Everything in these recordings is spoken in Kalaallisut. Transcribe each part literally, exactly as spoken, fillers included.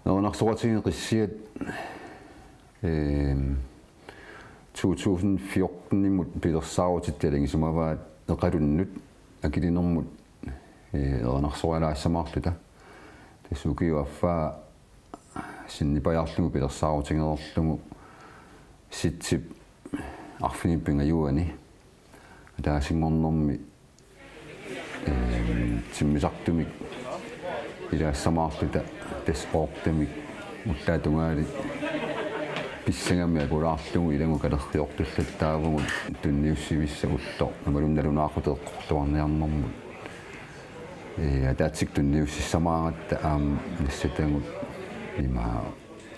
Erinarsoqatigiit qissiat, ehm, to tusind fjortenimut pilersaarutitut aalajangisimavaat Eqalunnut akilinermut, eh, erinarsoralaassamaarluta. Tassa ukiup affaa sinnipajaarlugu pilersaarutigereerlugu Sitsip arfineq-pingajuanni ataasinngornermi, ehm, timmisartumik ilaassamaarluta tassa oortamik ullaap tungaali pissangamik akulaarlugu ilagut kalerriortullattaavugut tunniussivissaq ulloq imaluunniit nalunaaqutaq eqqorluarniarnermut. Ee, ataatsikkut tunniussissamaaratta aamma nassatagut ima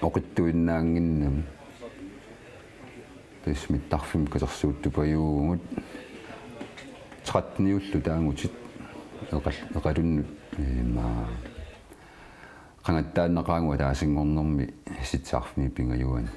oqitsuinnaannginnami. Tassa mittarfimmut katersuuttupajuuvugut. Tretteniullu taagutit Eqal-, Eqalunnut, ima, qangattaannaqaagut ataasinngornermi Sitsip arfineq-pingajuanni.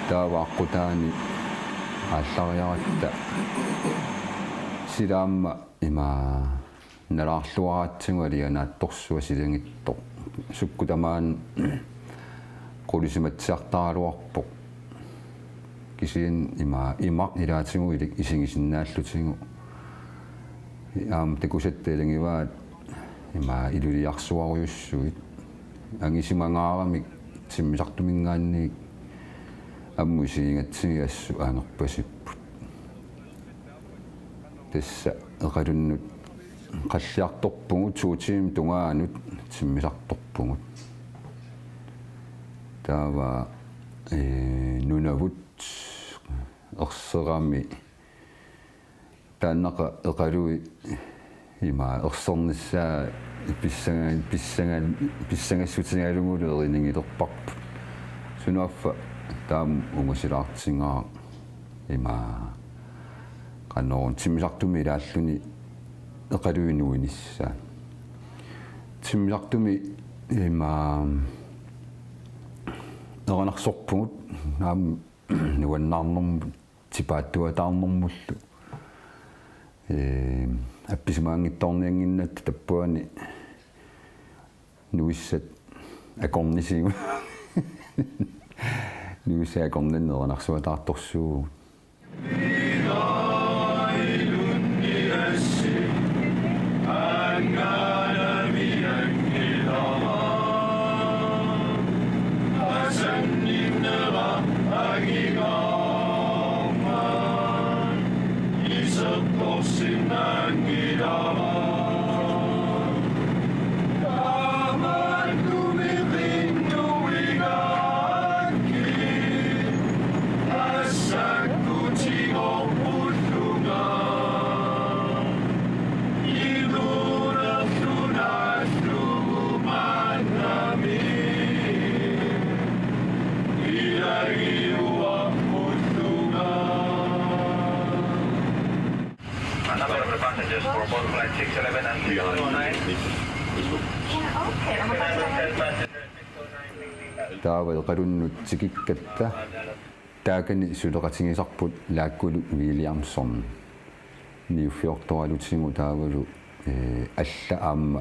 Taava aqqutaani aallariaratta sila aamma ima nalaarluaratsigu alianaatsorsua silagittoq. Sukkut tamaani qulisimatsiartaraluarpoq. Kisianni ima imaq ilaatigut ilik isigisinnaallugu. Aamma takusatta ilagivaat ima iluliarsuarujussuit. Angisimangaaramik timmisartuminngaanniit ammut isigigatsigit assut angerpasipput. Tassa Eqalunnut qalliartorpugut, to tiimit tungaanut timmisartorpugut. Taava, ee, Nunavut erserami taannaqa Eqalui ima ersernissaa pissanga-, pissanga-, pissangassutigalugulu erinigilerparput. Sunaaffa taama ungasilaartigaaq ima qanoq timmisartumi ilaalluni Eqalui nuinissaa. Timmisartumi ima erinarsorpugut aamma nuannaarnermut tipaattuataarnermullu. Ee, appisimaanngitsoorniannginnatta tappaani nuissat akornisigut. Nuissat akornanni erinarsuataartorsuuvugut. Number of the passengers for both flight six eleven and six oh nine. Taava Eqalunnut tikikkatta taakani suleqatigisarput Laakkulu Williamson. Niuffiortoralutigu taavalu, ee, alla aamma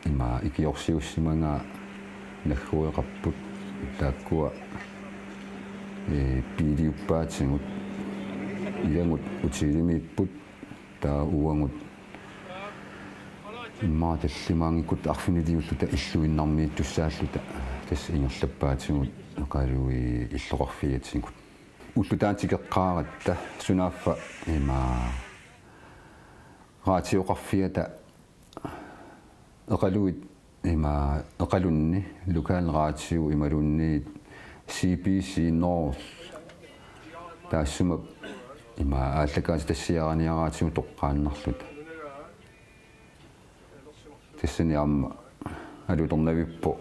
ima ikiorsiussimagaa naggueqarput taakkua, ee, biiliuppaatigut. Ilagut hotelimiipput, taava uagut immaqa tallimaanngikkutta arfiniliulluta illuinnarmiittussaalluta tassa ingerlappaatigut Eqalui illoqarfiatigut. Ulloq taanna tikeqqaaratta sunaaffa ima raatioqarfiata Eqaluit ima Eqalunni lokalraatio imaluunniit C B C North taassuma ima aallakaatitassiariniaraatigut toqqaannarluta. Tassani aamma alutornavippoq,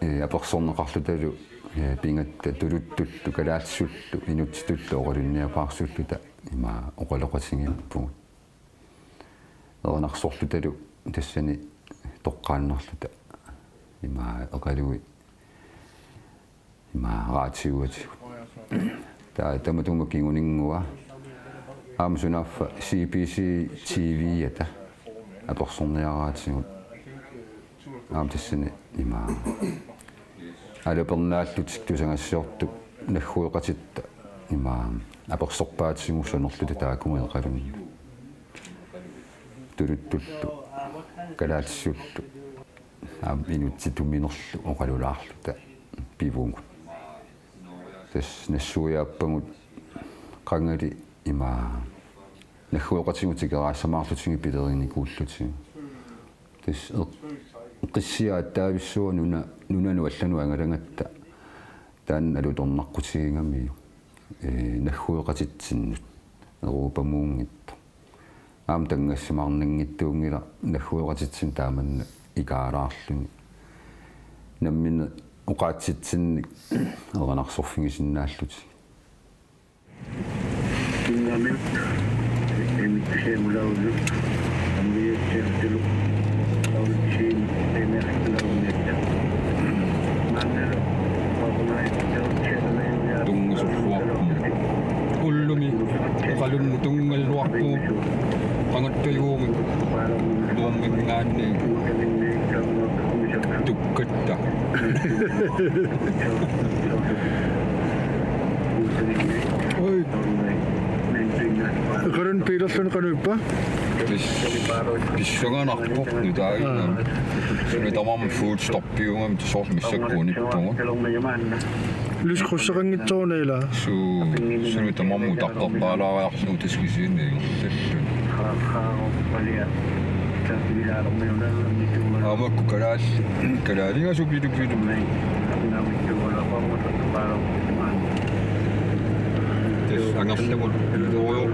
ee, apersorneqarlutalu, ee, pigatta tuluttullu, kalaallisullu, inuttitullu oqalunniapaarsulluta ima oqaloqatigiippugut. Erinarsorlutalu tassani toqqaannarluta ima oqaluit ima raatiuatigut. Taava tamatuma kinguninngua. Aamma sunaaffa C B C T V-ata apersorniaraatigut. Aamma tassani ima alapernaallutik tusagassiortut naggueqatitta ima apersorpaatigut sunerluta taakkuma oqalunnut. Tuluttullu, kalaallisullu, aamma inuttituminerlu oqalulaarluta pivugut. Tassa nassuiaappagut qangali ima naggueqatigut tikeraassamaarlutigit pilerinikuullutigu. Tassa eq-, qissiaat taavissuaq nuna-, nunanut allanut angalagatta taanna alutornaqqutigigamiuk, ee, naggueqatitsinnut Europamuunngitsoq. Aamma tanngassimaarnanngitsuunngilaq naggueqatitsinnut taamanna ikaalaarluni. Namminneq oqaatsitsinnik erinarsorfigisinnaallutigit. Tunngasorluarpugut. Ullumi oqalunnut tunngasorluarpugut. Qangattujuumik Nuumminngaanniit tukkatta. Oi. Eqalunneq biilerluni qanoq ippa? Pis-, pissanganarpoq nutaagami. Aap. Sumi tamarmi food stop piugami soorlu missakkuunippugut. Lyskrydsaqanngitsooruna ilaa? Su-, sumi tamarmi utartorpaalaariarlugu taskisiinni ingerlalluni. Aamakku kalaal-, kalaaligasu pilu pilu. Tassa angerlamut piluurujoq.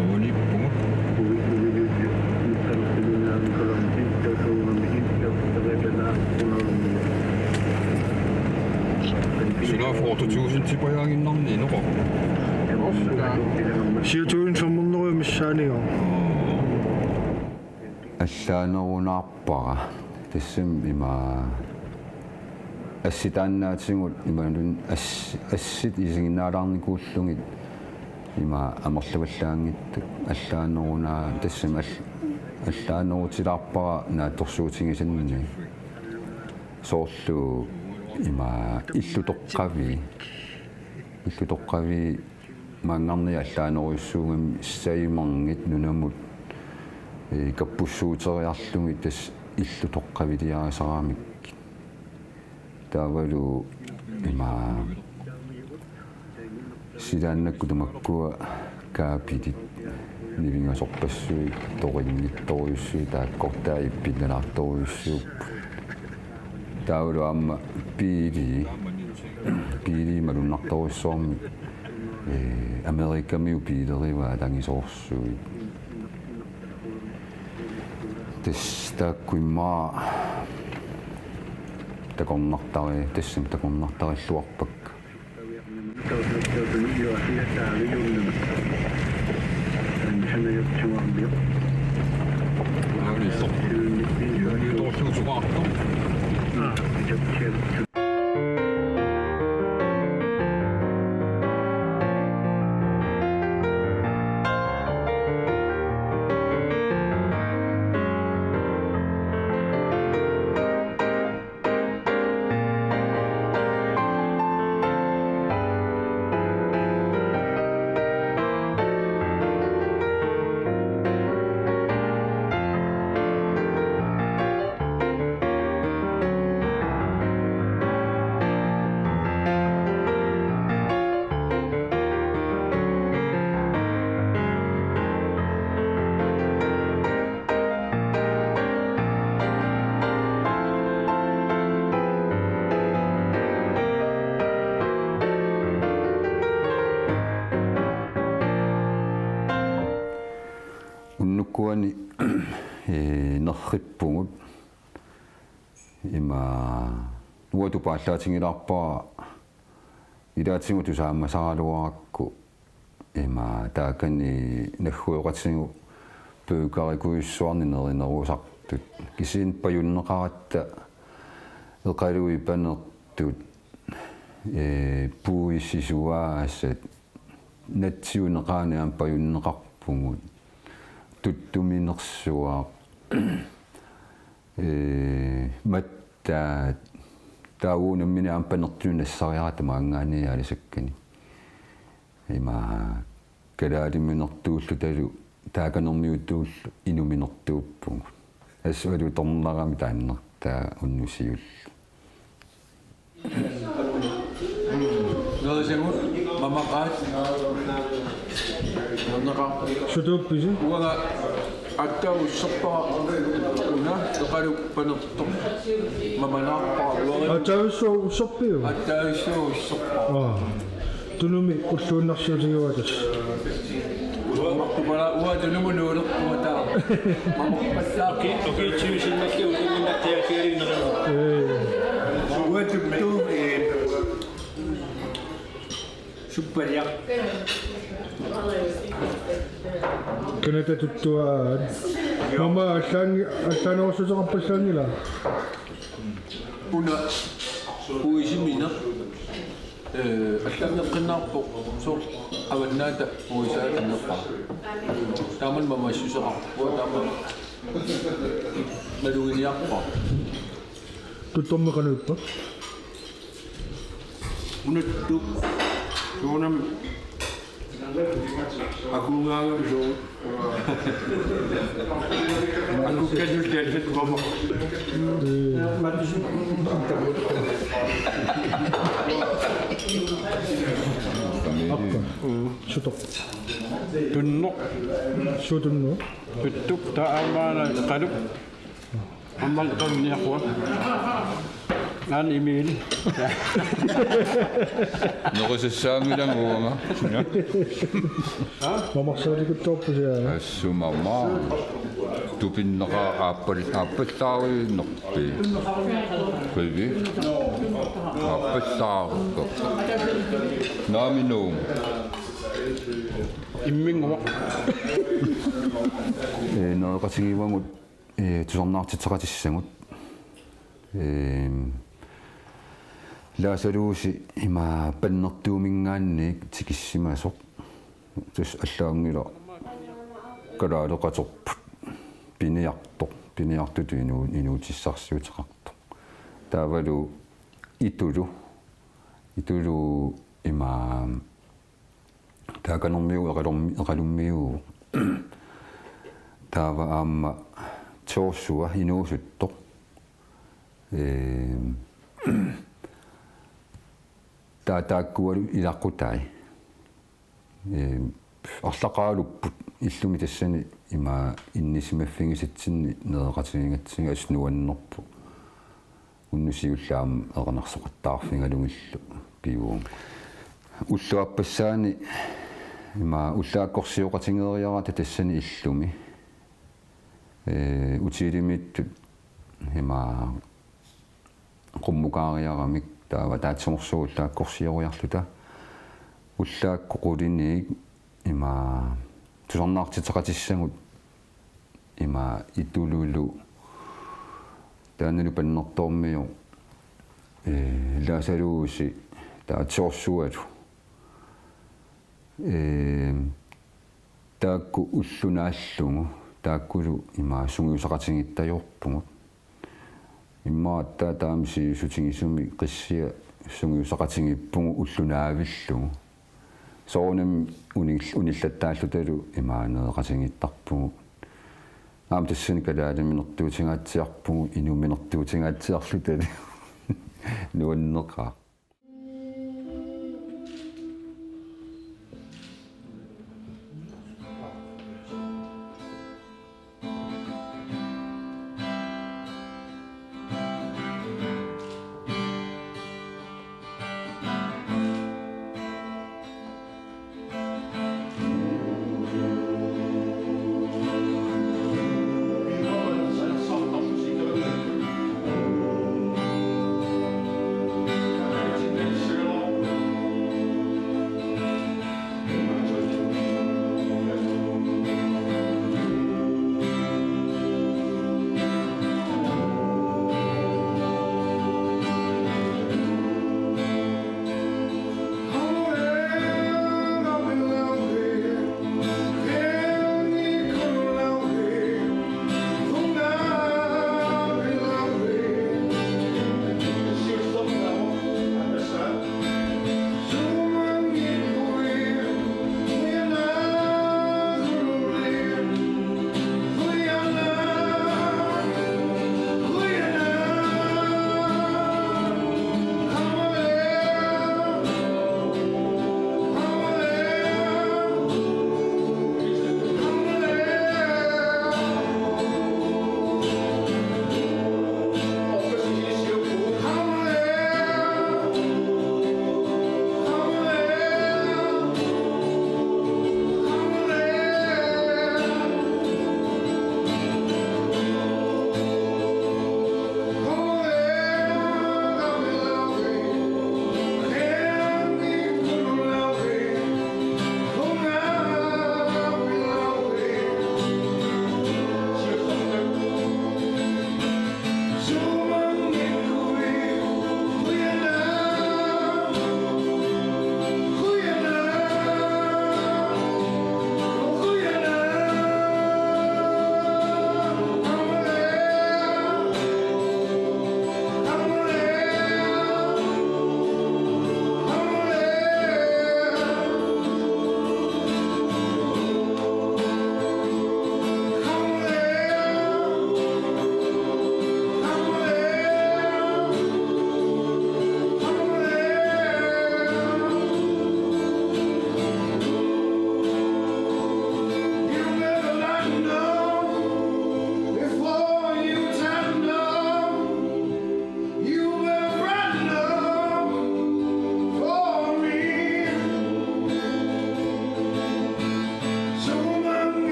Uunippugut. Suna otte tusind tipajaaginnarni inoqaq. Syv tusind fem hundrede missaaniga. Allaanerunaarpara. Tassami ima assitaannaatigut imaluunniit ass-, assit isiginnaalaarnikuullugit ima amerlavallaanngitsut allaanerunaa-, tassami all-, allaanerutilaarpara naatsorsuutigisanni. Soorlu ima illutoqqavii, illutoqqavii maanngarniit allaanerujussuugami saimerngit nunamut, ee, kappussuuteriarlugit tassa illutoqqaviliarisaramik. Taavalu ima silaannakkut tamakkua kaapitit nivingasorpassuit torinngittorujussuit taakkortaa ippinalaartorujussuupput. Taavalu aamma biili, biili malunnartorujussuarmik, ee, Amerikamiut biilerivaat atangisoorsuit. Tassa taakku immaqa takornartari-, tassami takornartarilluarpakka. Unnukkuani, ee, nerrippugut. Ima uanga tupaallaatigilaarpara ilaatigut tusaamasaraluarakku, ima taakani naggueqatigut pøkarikujussuarnik nerinerusartut. Kisianni pajunneqaratta eqaluit panertut, ee, puisisuaasat natsiunneqarneq aamma pajunneqarpugut. Tuttuminersuaq, ee, mattaat, taava uagut nammineq aamma panertunik nassariaratta maanngaanniit aalisakkanik. Ima kalaaliminertuullutalu taakanermiutullu inuminertuuppugut. Assut alutornarami taanna taava unnussiullu. Nerisagut, mamaqaat. Nernaqaaq. Sutuuppisi? Uanga aatsaat usserpara una, eqalu panertoq. Mamanaarpara uanga. Aatsaat usserpiuk? Aatsaat usserpara. Aa. Tunumi ulluinnarsiutigivaat tassa. Uanga martupala uanga Tunumut nuulerpunga taava. Mamorpassaaq. Uki-, ukiutsiusinnakkit ukiutsiusinnakkit. Ee. Uanga Tuttu, ee, suppaliaq. Kanata Tuttuaat. Mama allaangi-, allaanerussuteqarpallaanngilaq. Una puisimineq, ee, allaangeqqinnarpoq soorlu Avannaata puisaaqinnerpara. Taamani mamassuseqarpoq, taama maluginiarpara. Tuttormi qanoq ippa? Una Tuttu. Soorunami akunngaangami suu. Akukkalullaallit mama. Appa. Sutoq. Tunnoq. Suut Tunnoq. Tuttup taava aamma eqalup. Aamma eqalunniaqua. Aana Emil. Noqisassaanngilanga uanga. Mamarsuutikuttoorpusi aana. Assut mama. Tupinneqaaq aappal-, aappallaaruinerpit. Qivi. Aappallaarukku. Naamik Nuummi. Imminnguaq. Ee, nereqatigivagut, ee, tusarnaartitseqatissagut. Ehm, Lasarusi ima pannertuuminngaanniit tikissimasoq. Tassa allaanngilaq kalaaleqaterput piniartoq, piniartutut inu-, inuutissarsiuteqartoq. Taavalu Itulu, Itulu ima taakanermiu eqalormi-, eqalummiu. Taava aamma Joshua inuusuttoq. Ehm, taa-, taakkualu ilaqutaat. Ehm, arlaqaalupput illumi tassani ima innisimaffigisatsinni nereqatigigatsigit assut nuannerpoq. Unnuk siulleq aamma erinarsoqattaarfigalugillu pivugut. Ullut aappassaani ima ullaakkorsioqatigeeriarata tassani illumi. Ee, hotelimiittut ima qummukaariaramik taava ataatsimoorsuaq ullaakkorsioriarluta ullaakkut quliniit ima tusarnaartitseqatissagut ima Itululu taannalu pannertoormiu, ee, Lasarusi taava Joshua-lu. Ee, taakku ulloq naallugu, taakkulu ima sungiusaqatigiittajoorpugut. Immaqa aatsaat taama sivisusutigisumik qissiat sungiusaqatigiippugut ulloq naavillugu. Soorunami unil-, unillattaallutalu ima nereqatigiittarpugut. Aamma tassani kalaaliminertuutingaatsiarpugut, inuminertuutingaatsiarlutalu. Nuanneqaaq.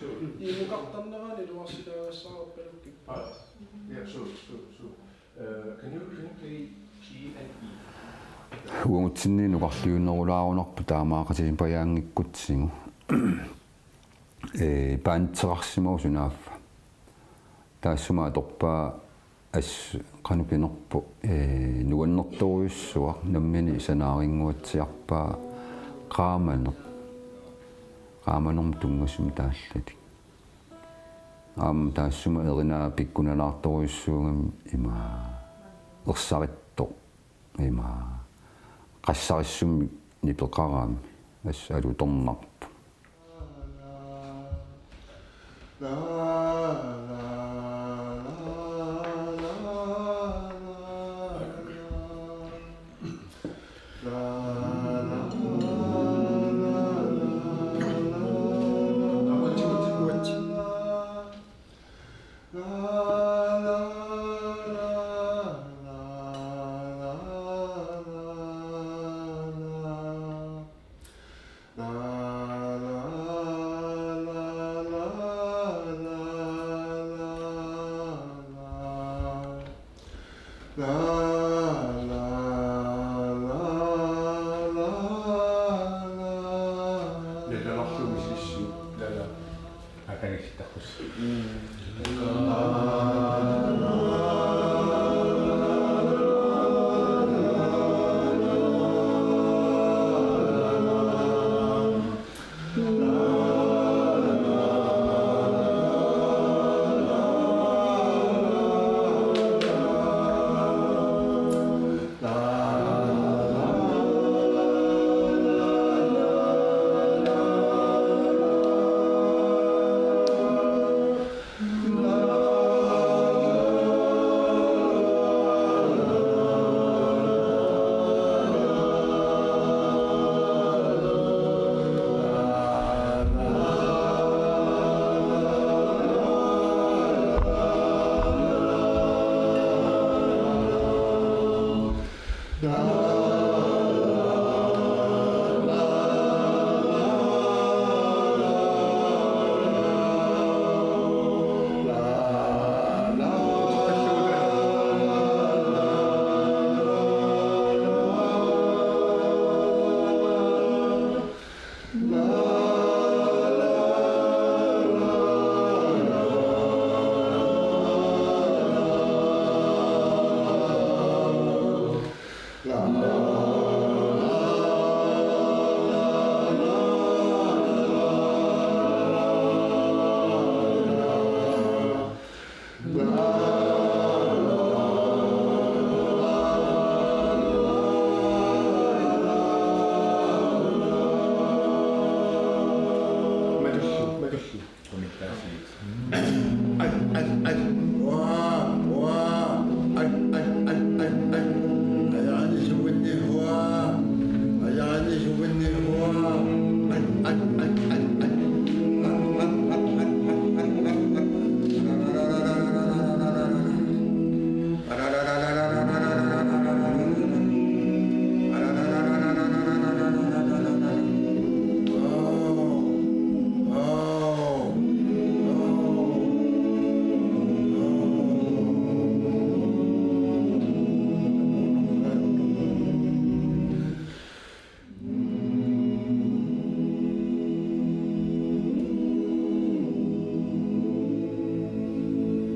Imukartarnerani iluarsilaagassaraluarpalukku. Ah, yeah, sure, sure, sure. Uh, can you, can you play G and E? Uagutsinni nukarliunerulaarunarpoq taamaaqatigipajaanngikkutsigu. Ee, paanitseqarsimavoq sunaaffa. Taassuma atorpaa assut qanoq pinerpoq, ee, nuannertorujussuaq nammineq sanaarinnguatsiarpaa qaamaneq. Qaamanermut tunngasumik taallatik. Aamma taassuma erinaa pikkunalaartorujussuugami ima ersarittoq. Ima qassarissumik nipeqarami assut alutornarpoq.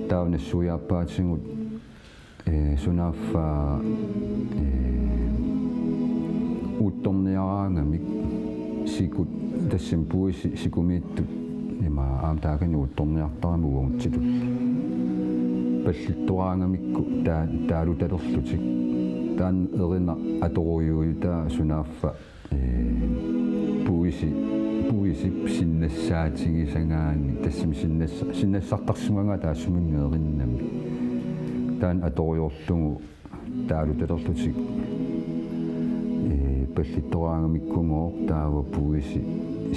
Taava nassuiaappaatigut, ee, sunaaffa, ee, uuttorniaraangamik sikut tassami puisi sikumiittut ima aamma taakani uuttorniartaramik uagutsitulli. Pallittoraangamikku taa-, taalutalerlutik. Taanna erinaq atorujuujutaa sunaaffa ee, puisi, puisip sinnassaatigisagaanni, tassami sinnassa-, sinnassartarsimagaanni taassuminnga erinnami. Taanna atorujoorlugu taalutalerlutik, ee, pallittoraangamikkugooq taava puisi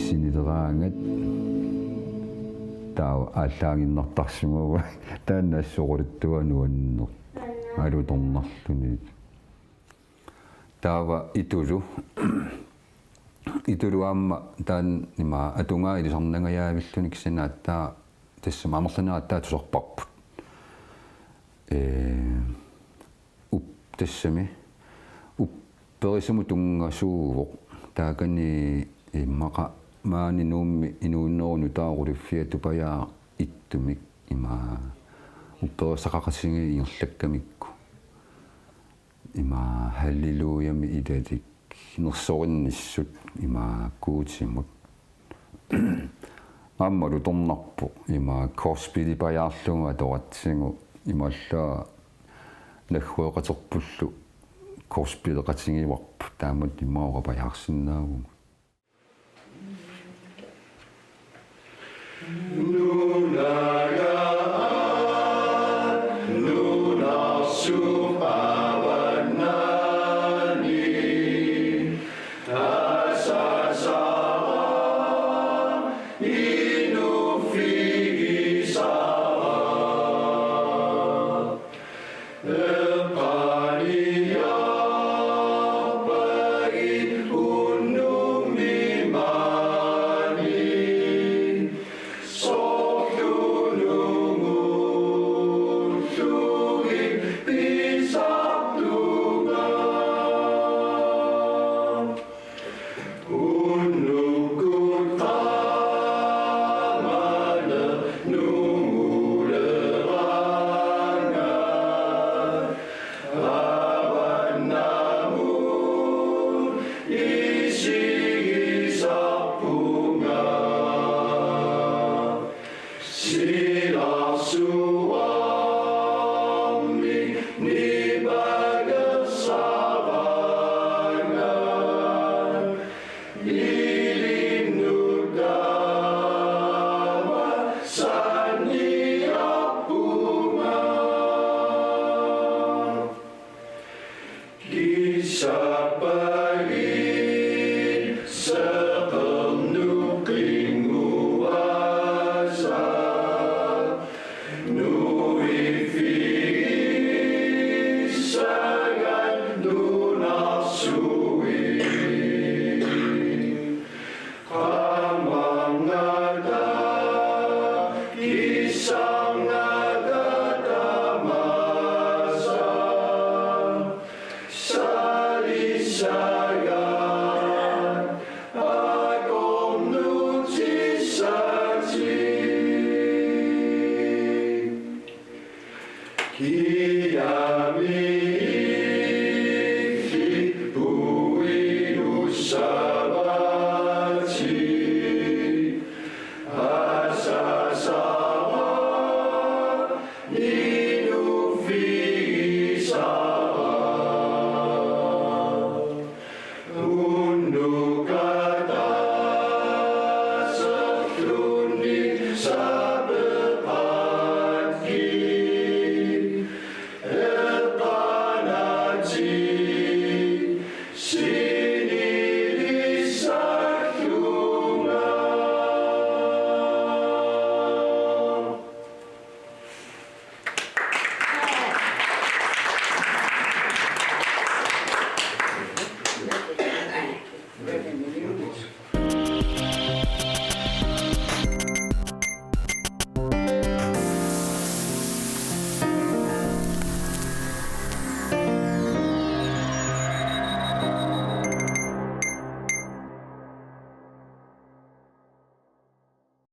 sinileraangat taava aallaaginnartarsimavaat taanna assoruluttua nuanneq alutornarluni. Taava Itulu Itulu aamma taanna ima atugaa ilisarnangajaavillutik kisianni aatsaat tassami amerlanerit aatsaat tusarparput. Ee, up-, tassami upperisamut tunngasuuvoq. Taakani immaqa maani Nuummi inuunerup nutaaq Rudolfia Tupajaaq ittumik ima upperisaqaqatigiit ingerlakkamikku. Ima Hallelujami ilalik nersorinissut ima Guutimut. Aamma alutornarpoq ima korspilipajaarlugu atoratsigu imaallaat naggueqaterpullu korspileqatigivarput taamatut ima oqapajaarsinnaavugut. Nunarsuup avannani asasara inuuffigisara. Eqqaaniarpagit unnummi maani sorlunut ullugit pisartunga. Unnukkut qaamaneq nunguleraangat avannamut isigisarpunga. Silarsuarmi nipangersaraangat ilinnut taava sanniarpunga. Kissappagit seqernup qinguasa nuiffigissagat nunarsuit. Qamarngata kissarngata tamassa salissagat akornutissaatit.